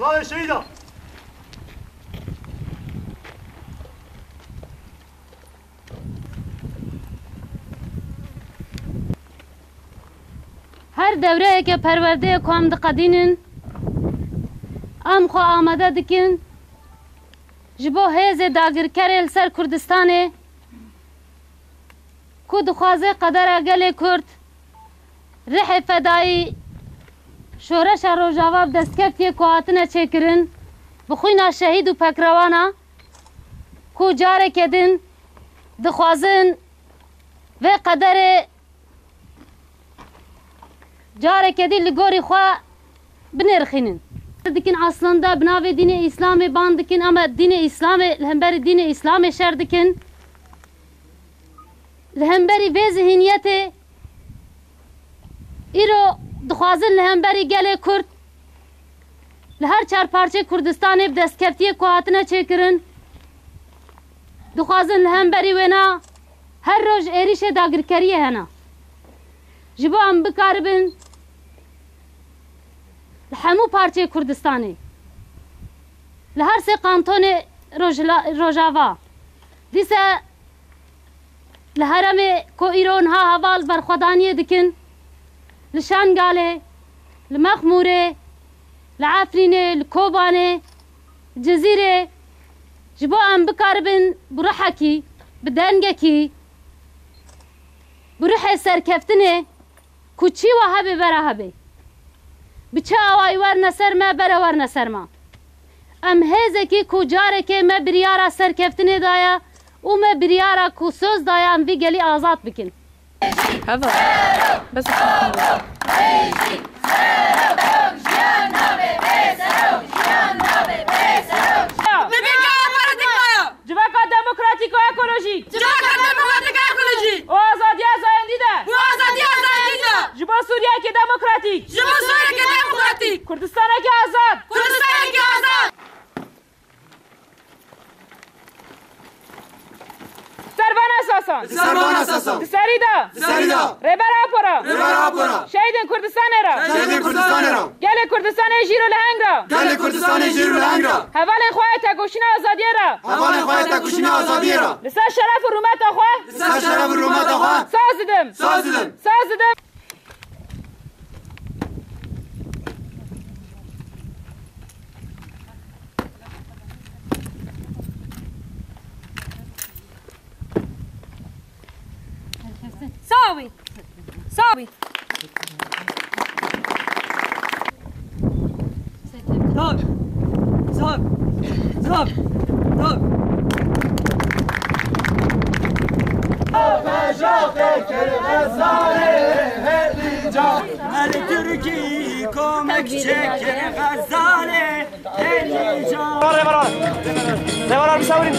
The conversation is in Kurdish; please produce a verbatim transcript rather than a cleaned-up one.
Alê şehîda. Her dewreyeke perwerdeyê ku em diqedînin, em xwe amade dikin ji bo hêzê dagirkerê li ser Kurdistanê, ku dixwaze qedera gelê Kurd, rihê fedayî, şoreşa Rojava bi destkeftiyê ku hatine çêkirin, bi xwîna şehîd û pekrewana ku careke din dixwazin vê qederê careke dî li gorî xwe binirxînin. Dikin aslında bi navê dînê Îslamê ban dikin, ama dînê Îslamê, li hemberî dînê Îslamê şer dikin. Li hemberî vê zihîniyetê îro dixwazin li hemberî gelê Kurd li her çar parçeyê Kurdistanê bi destkeftiyê ku hatine çêkirin, dixwazin li hemberî wêna her roj êrîşê dagirkeriyê hene. Ji bo em bikaribin li hemû parçeyê Kurdistanê, li her sê kantonê Rojla-, Rojava, dîse li herêmê ku îro niha heval berxwedaniyê dikin, li Şengalê, li Mexmûrê, li Efrînê, li Kobanê, Cizîrê, ji bo em bikaribin bi ruhekî, bi dengekî, bi ruhê serkeftinê, ku çi wa hebe bera hebe. Bi çi awayî werne ser me, bere werne ser me. Em hêzekî ku carekê me biryara serkeftinê daye û me biryara ku soz daye em vî gelî azad bikin. Heva. Bes. Civaka demokratîk û ekolojîk. Civaka demokratîk û ekolojîk. Û azadiya zayendî de. Û azadiya zayendî de. Ji bo Sûriyeyeke demokratîk. Ji bo Sûriyeyeke demokratîk. Kurdistaneke azad. Kurdistaneke azad. Ser van esasan. Ser van esasan. Di serî de. Di serî de. Rêber Apo ra. Rêber Apo ra. Şehîdên Kurdistanê ra. Şehîdên Kurdistanê ra. Gelê Kurdistanê jîr û leheng ra. Gelê Kurdistanê jîr û leheng ra. Hevalên xwe yê tekoşîna azadiyê ra. Hevalên xwe yê tekoşîna azadiyê ra. Li ser şeref û rûmeta xwe. Li ser şeref û rûmeta xwe. Saz didim. Saz didim. Saz didim. Sawî. Sawî. Zor. Zor. Zor. Her Tirkî komek çekir Xezalê. Rêveran, rêveran, rêveran bisawirin.